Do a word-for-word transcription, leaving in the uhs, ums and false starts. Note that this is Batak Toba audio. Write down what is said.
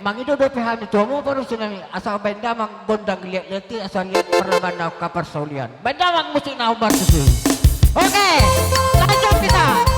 Mangido dope hami tu hamu parmusik nami, asa baen damang gondang liat-liat i, asa liat parlombaan na angka parsaulian. Baen damang musik na hombar tusi. Oke, lanjut kita.